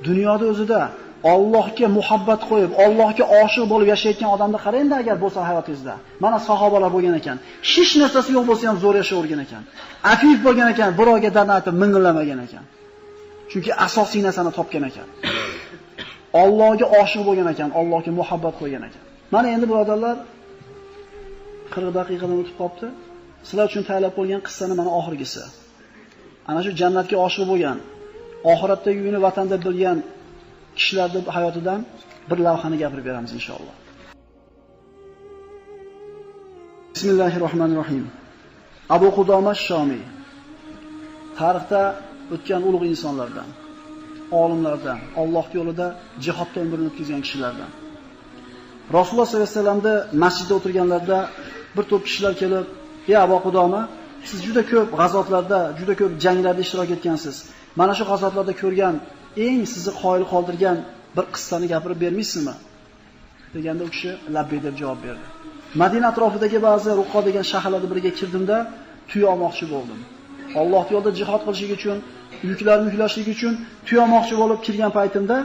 Dunyoda o'zida Allohga muhabbat qo'yib, Allohga oshiq bo'lib yashayotgan odamni qarang-da agar bo'lsa hayotingizda. Mana sahobalar bo'lgan ekan. Hech narsasi yo'q bo'lsa ham zo'r yashayvergan ekan. Afif bo'lgan ekan, birovga dard aytib ming'illamagan ekan. Chunki asosiy narsani topgan ekan. Allohga oshiq bo'lgan ekan, Allohga muhabbat qo'ygan ekan. Mana endi birodarlar 40 daqiqadan o'tib qopti. Sizlar uchun tayyorlab qo'ygan qissani mana oxirgisi. Ana shu jannatga oshiq bo'lgan, oxiratdagi uyini vatanda bilgan kishilarning hayotidan bir lavhani gapirib beramiz inshaalloh. Bismillahirrohmanirrohim. Abu Qudoma Shomiy tarixda o'tgan ulug' insonlardan, olimlardan, Alloh yo'lida jihodda umrini o'tkazgan kishilardan. Rasululloh sollallohu alayhi vasallamda masjidda o'tirganlarida bir to'p kishilar kelib, "Ey Abu Qudoma, siz juda ko'p g'azotlarda, juda ko'p janglarda ishtirok etgansiz. Mana shu g'azotlarda ko'rgan eng sizni qoyil qoldirgan bir qissani gapirib bermaysizmi?" deganda u kishi labbay deb javob berdi. Madina atrofidagi ba'zi Ruqo degan shaharlarda biriga kirdimda tuya olmoqchi bo'ldim. Alloh yo'lida jihad qilish uchun, yuklarni yuklashlik uchun tuya olmoqchi bo'lib kirgan paytimda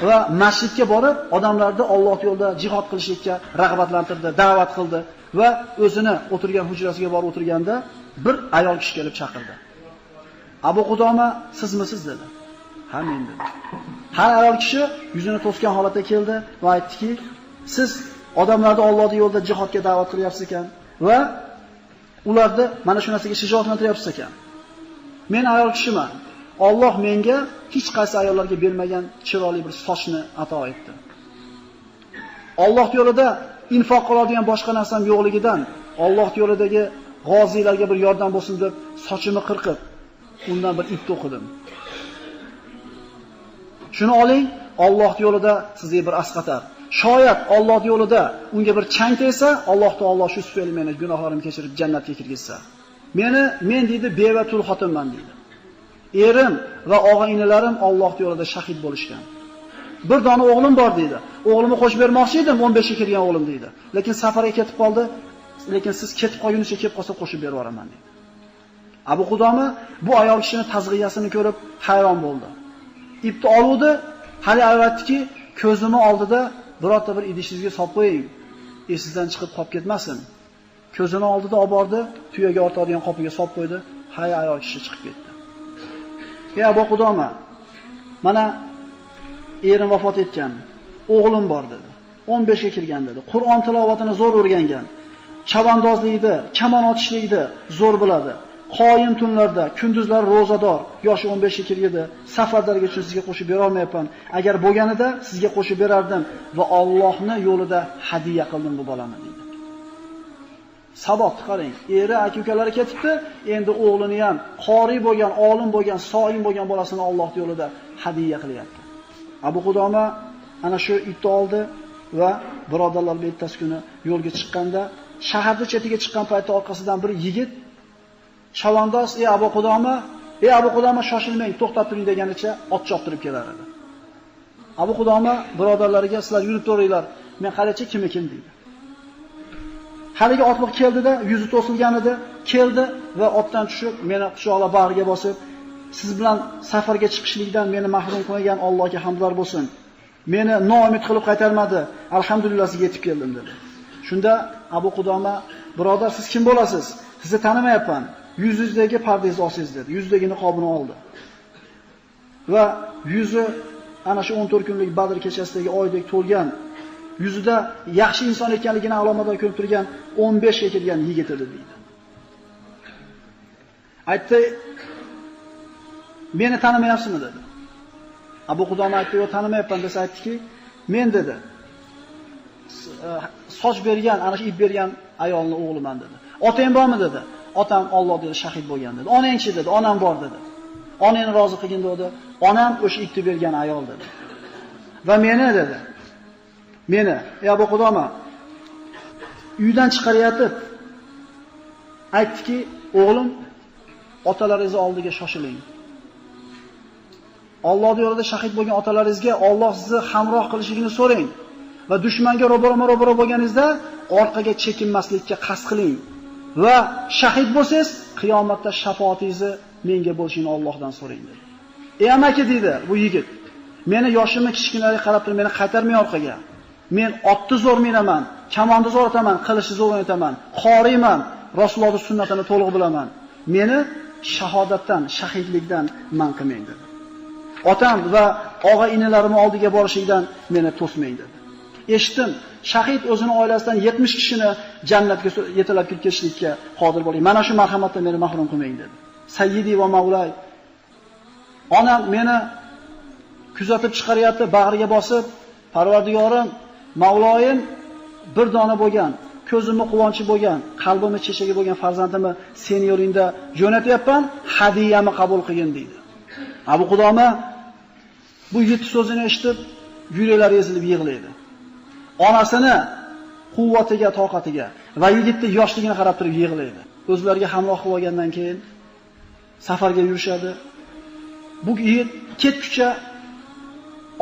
va masjidga borib odamlarni Alloh yo'lida jihad qilishlikka rag'batlantirdi, da'vat qildi va o'zini o'tirgan hujrasiga borib o'tirganda bir ayol kishi kelib chaqirdi. Abu Qudoma, sizmisiz dedi. Ha, men dedi. Har ayol kishi yuzini to'sgan holatda keldi va aytdiki, siz odamlarni Allohning yo'lida jihodga da'vat qilyapsiz ekan va ularni mana shu narsaga shijoatlantiryapsiz ekan. Men ayol kishiman. Alloh menga hech qaysi ayollarga bermagan chiroyli bir sochni ato etdi. Alloh yo'lida infoq qiladigan boshqa narsam yo'qligidan Alloh yo'lidagi g'oziylarga bir yordam bo'lsin deb sochimni qirqib, undan bir ip to'qidim. Shuni oling, Alloh yo'lida sizga bir asqatar. Shoyat Alloh yo'lida unga bir chang tegsa, Alloh taolo shu tufayli meni gunohlarimni kechirib jannatga kirgizsa. Meni men deydi beva tul xotinman deydi. Erim va og'a-inilarim Alloh yo'lida shahid bo'lishgan. Bir dona o'g'lim bor deydi. O'g'limni qo'shib bermoqchi edim, 15 ga kirgan o'g'lim deydi. Lekin safarga ketib qoldi. Lekin siz ketib qolgunicha kelib qolsa qo'shib berib yuboraman deydi. Abu Qudoma bu ayol kishining tazg'iyasini ko'rib hayron bo'ldi. Ipni oluvdi, hali aytdiki, ko'zimni oldida birorta bir idishingizga solib qo'ying, esingizdan chiqib qolib ketmasin. Ko'zini oldida olib bordi, tuyaga ortadigan qopiga solib qo'ydi, hay ayol kishi chiqib ketdi. Ey Abu Qudoma, mana erim vafot etgan, o'g'lim bor dedi. 15 ga kirgan dedi. Qur'on tilovatini zo'r o'rgangan, chavandozlikni, kamon otishlikni zo'r biladi. Qoyim tunlarda, kunduzlar ro'zador, yoshi 15 ga kirgidi. Safarlarga uchun sizga qo'shib bera olmayapman. Agar bo'lganida sizga qo'shib berardim va Allohning yo'lida hadiya qildim bu bolani dedi. Sabotni qarang, eri aka-ukalari ketibdi, endi o'g'lini ham qori bo'lgan, olim bo'lgan, soim bo'lgan bolasini Alloh yo'lida hadiya qilyapti. Abu Qudoma ana shu ipni oldi va birodarlar bittasi kuni yo'lga chiqqanda, shaharning chetiga chiqqan paytda orqasidan bir yigit chavandoz, "Ey Abu Qudoma, ey Abu Qudoma, shoshilmang, to'xtab turing" deganicha ot choptirib kelar edi. Abu Qudoma birodarlariga, "Sizlar yurib turinglar, men qarachi kim ekan" dedi. Haligi otliq keldida, yuzi to'silgan edi, keldi va otdan tushib, meni quchoqlab bag'riga bosib, "Siz bilan safarga chiqishlikdan meni mahrum qilgan Allohga hamdlar bo'lsin. Meni noumid qilib qaytarmadi. Alhamdulillah sizga yetib keldim" dedi. Shunda Abu Qudoma, "Birodar, siz kim bo'lasiz? Sizni tanimayapman. Yuzingizdagi pardangizni olsangiz" dedi. Yuzidagi niqobini oldi. Va yuzi ana shu 14 kunlik Badr kechasidagi oydek to'lgan, yuzida yaxshi inson ekanligini alomatlar ko'rib turgan 15 ga kirgan yigit edi deydi. Aytdi, "Meni tanimayapsizmi?" dedi. Abu Qudoma aytdi, "Yo'q, tanimayapman" desa aytdiki, "Men" dedi, soch bergan, ana shu ip bergan ayolning o'g'liman dedi. "Otang bormi?" dedi. "Otam Alloh dedi, shahid bo'lgan" dedi. "Onangchi?" dedi. "Onam bor" dedi. "Onangni rozi qilgin" dedi. "Onam o'sha ipni bergan ayol" dedi. Va meni dedi. Meni, ey Abu Qudoma, uydan chiqaryotib aytdiki, "O'g'lim, otalaringiz oldiga shoshiling. Allohning yo'lida shahid bo'lgan otalaringizga Alloh sizni hamroh qilishligini so'rang va dushmanga ro'baroma-ro'baro bo'lganingizda orqaga chekinmaslikka qasd qiling va shahid bo'lsangiz, qiyomatda shafoatingizni menga bo'lishini Allohdan so'rang" dedi. "Ey amaki" dedi bu yigit. Meni yoshimni kichkinaligi qarab turib meni qaytarmay orqaga. Men otni zo'r minaman, kamonni zo'r otaman, qilichni zo'r o'ynataman, qoriyman, Rasulullohning sunnatini to'liq bilaman. Meni shahodatdan, shahidlikdan man qilmang dedi. Otam va og'a inilarim oldiga borishlikdan meni to'smang dedi. Eshitdim, shahid o'zini oilasidan 70 kishini jannatga yetalab kirib ketishlikka qodir bo'ling. Mana shu marhamatdan meni mahrum qilmang dedi. Sayyidi va mavlay. Onam meni kuzatib chiqaryapti, bag'riga bosib, Parvardigorim, Mavloyim bir dona bo'lgan, ko'zimni quvonchi bo'lgan, qalbimni chechagi bo'lgan farzandimni seni yo'lingda jo'natyapman, hadiyamni qabul qilgin deydi. Abu Qudoma bu yigit so'zini eshitib, yuraklari ezilib yig'laydi. Onasini quvvatiga, toqatiga va yigitning yoshligini qarab turib yig'laydi. O'zlariga hamroh qilib olgandan keyin safarga yurishadi. Bu yigit ketguncha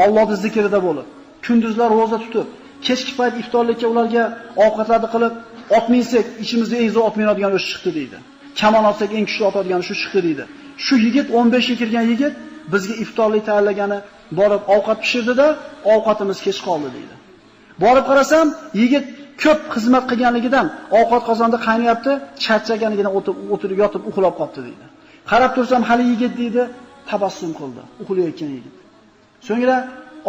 Allohning zikrida bo'lib, kunduzlar roza tutib, kechki payt iftorlikka ularga ovqatlarni qilib, ot minsak, ichimizda eng zo'r ot minadigan o'sha chiqdi deydi. Kamon otsak eng kuchli otadigan shu chiqdi deydi. Shu yigit 15 ga kirgan yigit bizga iftorlik tayyorlagani borib ovqat pishirdi-da, ovqatimiz kech qoldi deydi. Borib qarasam, yigit ko'p xizmat qilganligidan ovqat qozonda qaynayapti, charchaganligidan o'tirib yotib uxlab qoldi deydi. Qarab tursam hali yigit deydi, tabassum qildi, uxlayotgan yigit. So'ngra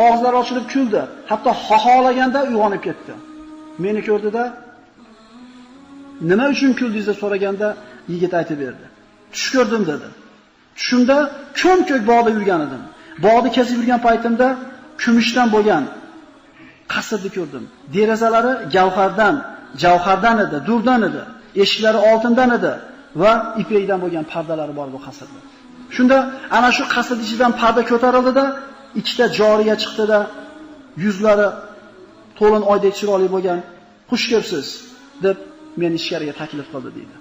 og'izlari ochilib kuldi, hatto xohlaganda uyg'onib ketdi. Meni ko'rdida, nima uchun kuldingiz deb so'raganda yigit aytib berdi. Tush ko'rdim dedi. Tushimda ko'm-ko'k bog'da yurgan edim. Bog'ni kesib yurgan paytimda kumushdan bo'lgan qasrni ko'rdim. Derazalari gavhardan, javhardan edi, durdan edi. Eshiklari oltindan edi va ipakdan bo'lgan pardalari bor bu qasrda. Shunda ana shu qasr ichidan parda ko'tarildida, ikkita joriya chiqdi-da, yuzlari to'lin oydek chiroyli bo'lgan, xush kelibsiz deb meni ichkariga taklif qildi deydi.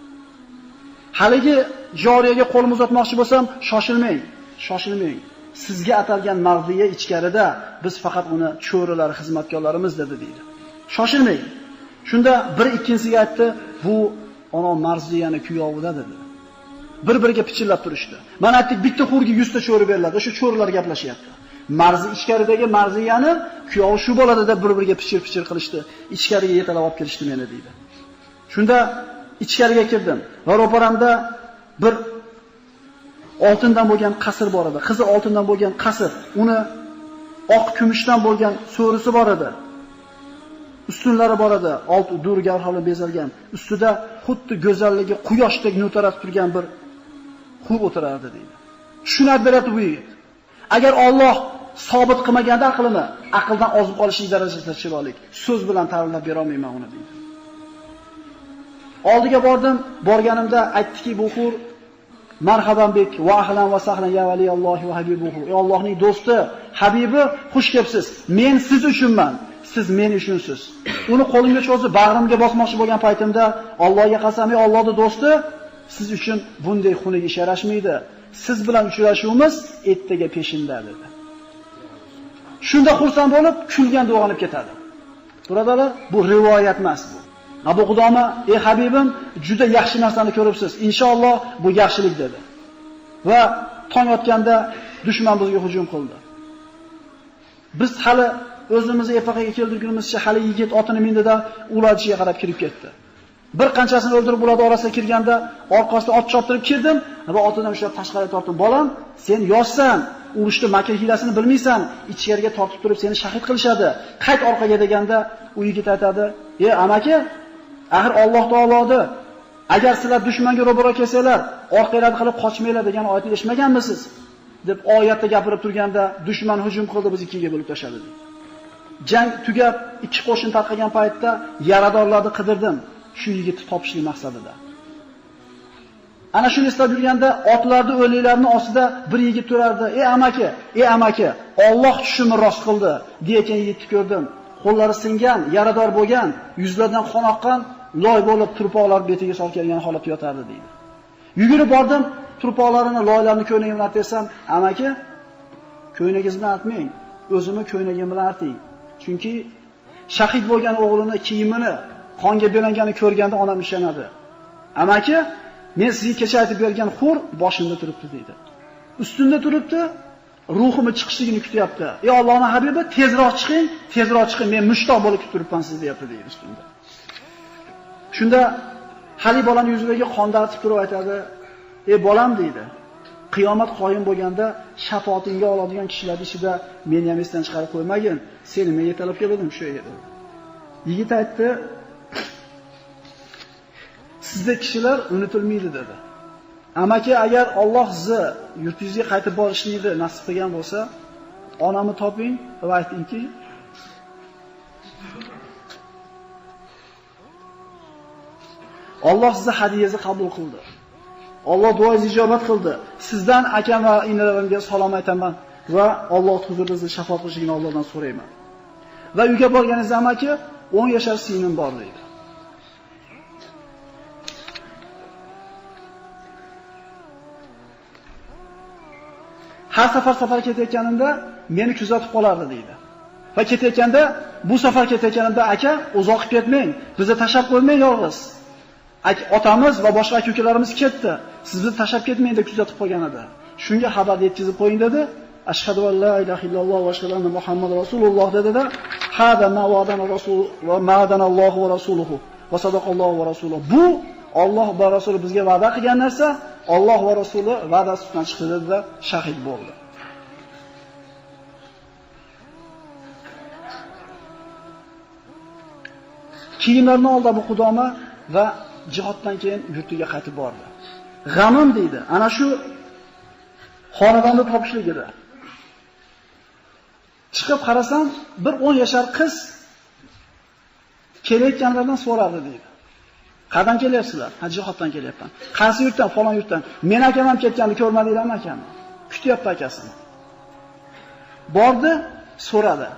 Haligi joriyaga qo'lim uzatmoqchi bo'lsam, shoshilmang, shoshilmang. Sizga atalgan marziya ichkarida, biz faqat uni cho'rilar, xizmatkorlarimiz dedi deydi. Shoshilmang. Shunda bir ikkinchisiga aytdi, bu ona marziyani kuyovida dedi. Bir-biriga pichillab turishdi. Mana aytdik, bitta xurga 100 ta cho'ri beriladi. O'sha cho'rilar gaplashyapti. Marzi ichkaridagi marziyani kuyovi shu bo'ladi deb bir-biriga pichir-pichir qilishdi. Ichkariga yetalab olib kelishdi meni deydi. Shunda ichkariga kirdim va ro'paramda bir oltindan bo'lgan qasr bor edi. Qizil oltindan bo'lgan qasr, uni oq kumushdan bo'lgan so'risi bor edi. Ustunlari bor edi, olt dur gavharli bezalgan. Ustida xuddi go'zalligi quyoshdek nur taratib turgan bir xub o'tirardi deydi. Tushunadi beradi bu yigit. Agar Alloh sobit qilmaganda aqlini, aqldan ozib qolishlik darajasida chiroyli so'z bilan ta'riflab bera olmayman uni deydi. Oldiga bordim, borganimda aytdiki bu xur marhaban bek va ahlan va sahlan ya valiyallohi va habibuhu. Ey Allohning do'sti, habibi, xush kelibsiz. Men siz uchunman, siz men uchunsiz. Uni qo'limga cho'zib bag'rimga bosmoqchi bo'lgan paytimda Allohga qasam, ey Allohning do'sti, siz uchun bunday xunuk ish yarashmaydi. Siz bilan uchrashuvimiz ertaga peshinda dedi. Shunda xursand bo'lib, kulganda uyg'onib ketadi. Birodarlar, bu rivoyat emas bu. Abu Qudoma, ey habibim, juda yaxshi narsani ko'ribsiz. Inshaalloh bu yaxshilik dedi. Va tong otganda dushman bizga hujum qildi. Biz hali o'zimizni epaqaga keltirgunimizcha hali yigit otini mindida ular ichiga qarab kirib ketdi. Bir qanchasini o'ldirib ular orasiga kirganda orqasidan ot choptirib kirdim va otidan ushlab tashqariga tortdim. Bolam, sen yoshsan, urushda makr hiylasini bilmaysan, ichkariga tortib turib seni shahid qilishadi. Qayt orqaga deganda u yigit aytadi: "Ey amaki, axir Alloh taolodi agar sizlar dushmanga ro'baro kelsanglar, orqanglarni qilib qochmanglar degan oyatni eshitmaganmisiz?" deb oyatda gapirib turganda dushman hujum qildi, bizni ikkiga bo'lib tashladi dedi. Jang tugab, ikki qo'shin tarqagan paytda yaradorlarni qidirdim shu yigitni topishlik maqsadida. Ana shuni eslab yurganda otlarni o'liklarning ostida bir yigit turardi. "Ey amaki, ey amaki, Alloh tushimni rost qildi" degan yigitni ko'rdim. Qo'llari singan, yarador bo'lgan, yuzlaridan qon oqqan, loy bo'lib turpoqlar betiga solib kelgan holatda yotardi deydi. Yugurib bordim, turpoqlarini, loylarni ko'ynagim bilan artsam, amaki, ko'ynagingiz bilan artmang, o'zimni ko'ynagim bilan arting. Chunki shahid bo'lgan o'g'lini kiyimini qonga belanganini ko'rganda onam ishonadi. Amaki, men sizga kecha aytib bergan xur boshimda turibdi deydi. Ustimda turibdi, Ruhimni chiqishligini kutyapti. Ey Allohning habibi, tezroq chiqing, tezroq chiqing, men mushtoq bo'lib kutib turibman sizni deyapti deydi ustimda. Shunda hali bolaning yuzidagi qonni artib turib aytadi: "Ey bolam" deydi. Qiyomat qoyim bo'lganda shafoatingga oladigan kishilar ichida meni ham esdan chiqarib qo'ymagin. Seni men yetalab keldim shu yerga. Yigit aytdi: "Sizda kishilar unutilmaydi" dedi. Amaki agar Alloh sizni yurtingizga qaytib borishlikni nasib qilgan bo'lsa, onamni toping va aytingki, Alloh sizni hadiyangizni qabul qildi. Alloh duoingizni ijobat qildi. Sizdan akam va inilarimga salom aytaman va Alloh huzurida sizni shafoat qilishini Allohdan so'rayman. Va uyga borganingizda amaki 10 yashar singlim bor deydi. Har safar safar ketayotganimda meni kuzatib qolardi deydi. Va ketayotganda, bu safar ketayotganimda aka, uzoq ketmang, bizni tashab qo'ymang yolg'iz. Otamiz va boshqa aka-ukalarimiz ketdi. Siz bizni tashab ketmang deb kuzatib qo'ygan edi. Shunga xabar yetkazib qo'ying dedi. Ashhadu an la ilaha illalloh va ashhadu anna Muhammad rasululloh dedi-da, hada ma wa'adana rasul va ma'adanallohu va rasuluhu va sadaqallohu va rasuluhu. Bu Alloh va rasuli bizga va'da qilgan narsa, Alloh va rasuli va'dasidan chiqdi dedi-da, shahid bo'ldi. Kiyimlarini oldi Abu Qudoma va jihoddan keyin yurtiga qaytib bordi. G'amim deydi, ana shu xonadonni topishligida. Chiqib qarasam, bir 10 yashar qiz kelayotganlardan so'radi deydi. Qayerdan kelyapsizlar? Ha, jihoddan kelyapman. Qaysi yurtdan? Falon yurtdan. Men akam ham ketganini ko'rmadinglarmi akamni? Kutyapti akasini. Bordi, so'radi.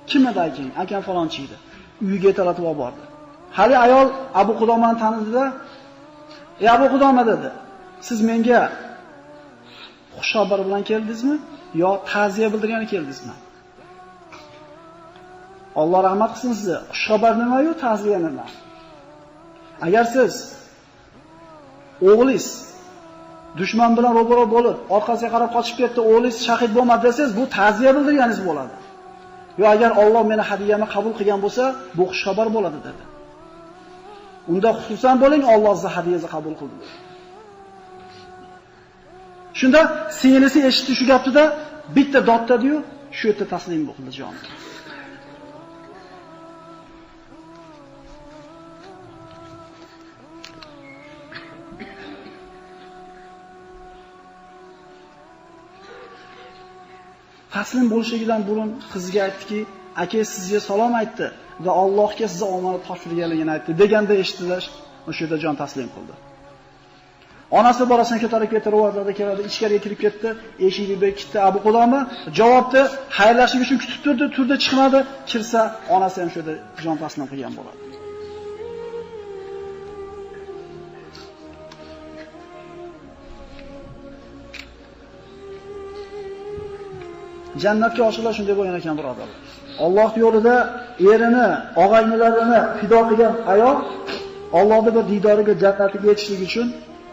Kim edi akang? Akam falonchi edi. Uyiga talatib olib bordi. Hali ayol Abu Qudomani tanidida, "Ey Abu Qudoma" dedi. "Siz menga xushxabar bilan keldingizmi yo ta'ziya bildirgani keldingizmi?" Alloh rahmat qilsin sizni. Xushxabar nima-yu, ta'ziya nima? Agar siz o'g'lingiz dushman bilan ro'baro bo'lib, orqasiga qarab qochib ketdi, o'g'lingiz shahid bo'lmadi desangiz, bu ta'ziya bildirganingiz bo'ladi. Yo agar Alloh meni hadiyamni qabul qilgan bo'lsa, bu xushxabar bo'ladi dedi. Unda xususan bo'ling, Alloh sizni hadiyangizni qabul qildi dedi. Shunda singlisi eshitdi shu gapni-da, bitta dod dedi-yu, shu yerda taslim bo'ldi joni. Taslim bo'lishidan burun qizga aytdiki, aka sizga salom aytdi va Allohga sizni omonat topshirganligini aytdi deganda eshitdilar, o'sha yerda jon taslim qildi. Onasi bolasini ko'tarib ketdi, rivoyatlarda keladi, ichkariga kirib ketdi, eshikni bekitdi. Abu Qudoma javobni xayrlashish uchun kutib turdi, turdi chiqmadi, kirsa onasi ham shu yerda jon taslim qilgan bo'ladi. Jannatga oshiqlar shunday bo'lgan ekan birodarlar. Alloh yo'lida erini, og'aynilarini fido qilgan ayol Allohning bir diydoriga, jannatiga yetishlik uchun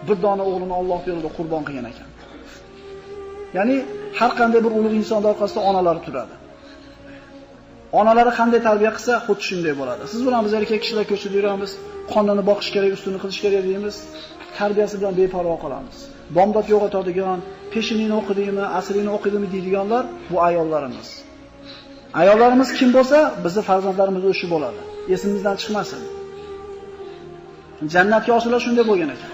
bir dona o'g'lini Alloh yo'lida qurbon qilgan ekan. Ya'ni har qanday bir ulug' insonning orqasida onalari turadi. Onalari qanday tarbiya qilsa, xuddi shunday bo'ladi. Siz bilan biz erkak kishilar ko'chada yuramiz, qonini boqish kerak, ustini qilish kerak deymiz, tarbiyasi bilan beparvo qolamiz. Bomdod yo'qotadigan, peshinini o'qidingmi, asrini o'qidingmi deydiganlar bu ayollarimiz. Ayollarimiz kim bo'lsa, bizning farzandlarimiz o'sha bo'ladi. Esimizdan chiqmasin. Jannatga oshiqlar shunday bo'lgan ekan.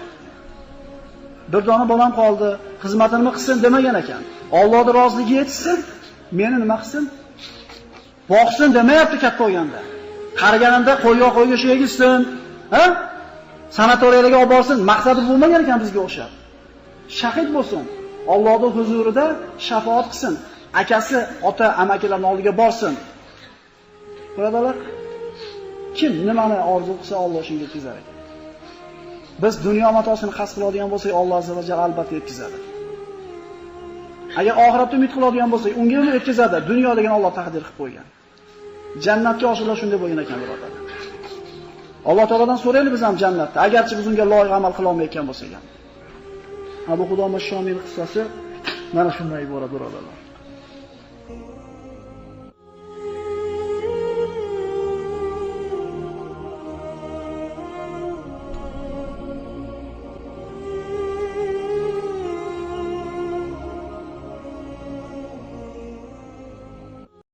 Bir dona bolam qoldi, xizmatimni qilsin demagan ekan. Allohning roziligiga yetishsin, meni nima qilsin? Boqsin demayapti katta bo'lganda. Qariganimda qo'yga qo'yga shu yegizsin, ha? Sanatoriyalarga olib borsin, maqsadi bo'lmagan ekan bizga o'xshab. Shahid bo'lsin, Allohning huzurida shafaat qilsin, akasi, ota, amakilarning oldiga borsin. Birodarlar, kim nimani orzu qilsa Alloh shunga yetkazar ekan. Biz dunyo matosini qasd qiladigan bo'lsak, Alloh azza va jalla albatta yetkazadi. Agar oxiratda umid qiladigan bo'lsak, unga ham yetkazadi. Dunyo degan Alloh taqdir qilib qo'ygan. Jannatga oshiqlar shunday bo'lgan ekan, birodarlar. Alloh taolodan so'raylik biz ham jannatda, agarchi biz unga loyiq amal qila olmayotgan bo'lsak ham. Abu Qudoma Shomiyning qissasi mana shunday iborat, birodarlar.